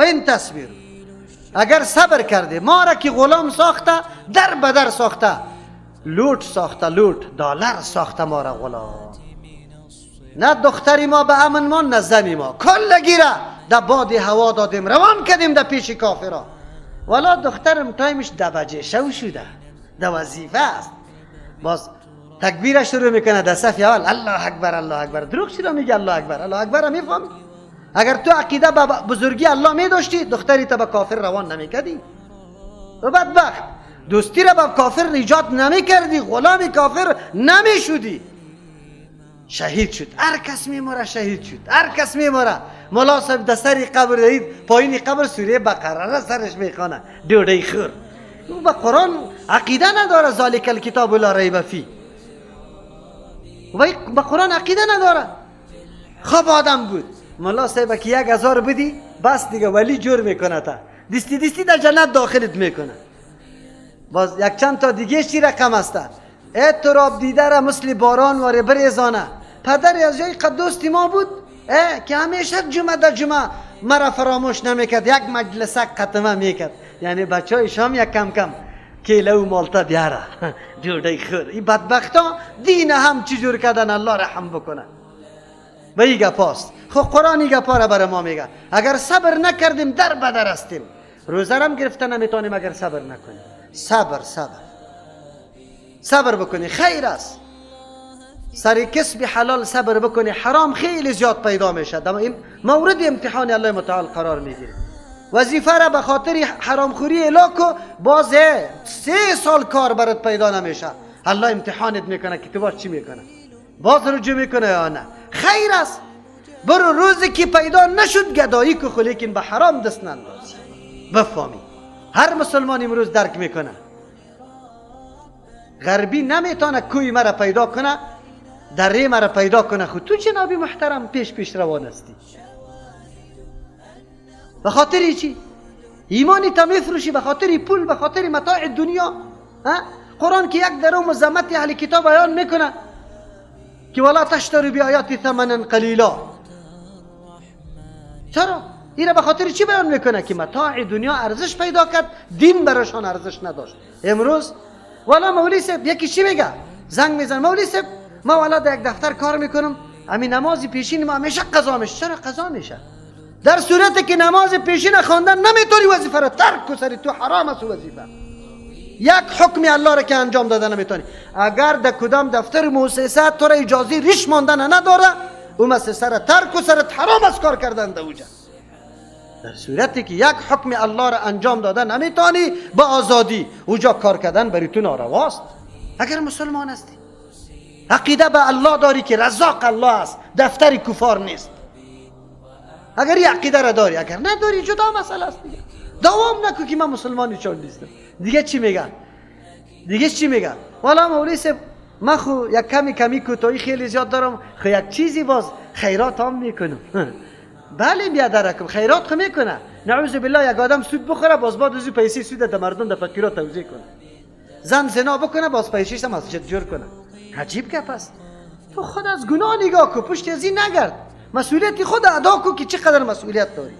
و این تصویر اگر صبر کرده، ما را که غلام ساخته، در بدر ساخته، لوت ساخته، لوت دلار ساخته ما را غلام. نه دختری ما به امن ما، نه زنی ما، کل گیره در باد هوا دادیم، روان کردیم در پیش کافرا. والا دخترم time ش 10 بجه شو شده، در وظیفه است، باز تکبیر شروع میکنه در صف اول، الله اکبر الله اکبر. دروغ چرا میگه الله اکبر الله اکبر؟ میفهمی؟ اگر تو عقیده به بزرگی الله می داشتی، دختری تا به کافر روان نمیکردی و بدبخت دوستی را با کافر ایجاد نمیکردی، غلام کافر نمیشدی. شهید شد. هر کس میموره شهید شد، هر کس میموره. ملا صاحب در سر قبر دید، پایین قبر سوره بقره را سرش میخوانه. ډوډۍ خور، او به قرآن عقیده نداره. ذلک الکتاب لا ریب فیه. و به قرآن عقیده نداره. خب آدم بود ملا صاحب که 1000 بدی، بس دیگه ولی جور میکنه، تا دیستی دیستی در جنت داخلت میکنه. باز یک چند تا دیگه چی رقم است؟ اعتراب دیده را مثل باران واره بریزانه. پدر از جای قد دوستی ما بود، اه که همیشه جمعه در جمعه مرا فراموش نمیکرد، یک مجلس قتمه میکرد. یعنی بچه های شام یک کم کم کیله و مالتا بیاره. ډوډۍ خور، این بدبختا دین هم چی جور کردن، الله رحم بکنه. و این گپاست. خب قرآن این گپا را برای ما میگه. اگر صبر نکردیم در بدر هستیم، روزه هم گرفته نمیتونیم اگر صبر نکنیم. صبر، صبر، صبر بکنی خیر است. سر کسب حلال صبر بکنی، حرام خیلی زیاد پیدا میشه، مورد امتحان الله متعال قرار میگیره. وظیفه را به خاطر حرامخوری الا کو، باز 3 سال کار برات پیدا نمیشه. الله امتحانت میکنه که تو باز چی میکنه، باز رجوع میکنه یا نه. خیر است، برو روزی که پیدا نشد گدایی که خو، لیکن به حرام دست ننداز. بفهمی هر مسلمان امروز درک میکنه. غربی نمیتونه کوی مرا پیدا کنه، دره مرا پیدا کنه. خود تو جنابی محترم پیش پیش روان هستی. به خاطر چی ایمانی تا میفروشی؟ به خاطر پول، به خاطر متاع دنیا. ها، قرآن که یک درو مذمت اهل کتاب بیان میکنه که ولا تشتروا بآیاتی ثمنا قلیلا، چرا این به خاطر چی بیان میکنه؟ که متاع دنیا ارزش پیدا کرد، دین براشان ارزش نداشت. امروز والا مولوی صاحب، یکی چی میگه؟ زنگ میزن، مولوی صاحب، ما والا در یک دفتر کار میکنم، همین نماز پیشین ما همیشه قضا میشه. چرا قضا میشه؟ در صورتی که نماز پیشین خواندن نمیتونی، وظیفه را ترک کو، سری تو حرام است وظیفه. یک حکم الله را که انجام داده نمیتونی، اگر در کدام دفتر موسسه تو را اجازه ریش ماندن نداره، او موسسه را ترک و سرت حرام است کار کردن در اوجا. در صورتی که یک حکم الله را انجام داده نمیتونی با آزادی، اوجا کار کردن برای تو نارواست. اگر مسلمان هستی، عقیده به الله داری که رزاق الله است، دفتر کفار نیست، اگر این عقیده را داری. اگر نداری جدا مسئله است دیگه. دوام نکو که من مسلمانی چون نیستم. دیگه چی میگن؟ دیگه چی میگن؟ والا مولوی صاحب، من خو یک کمی کمی کوتاهی خیلی زیاد دارم، خو یک چیزی باز خیرات هم میکنم. بله بیادرکم، خیرات خو میکنه. نعوذ بالله، یک آدم سود بخوره، باز بعد از پیسې سود د مردم د فقیرا توزیع کنه. زن زنا بکنه، باز پیسې مسجد جور کنه. عجیب گپ است. تو خود از گناه نگاه کو، پشت از این نگرد، مسئولیت خود ادا کو که چقدر مسئولیت داری.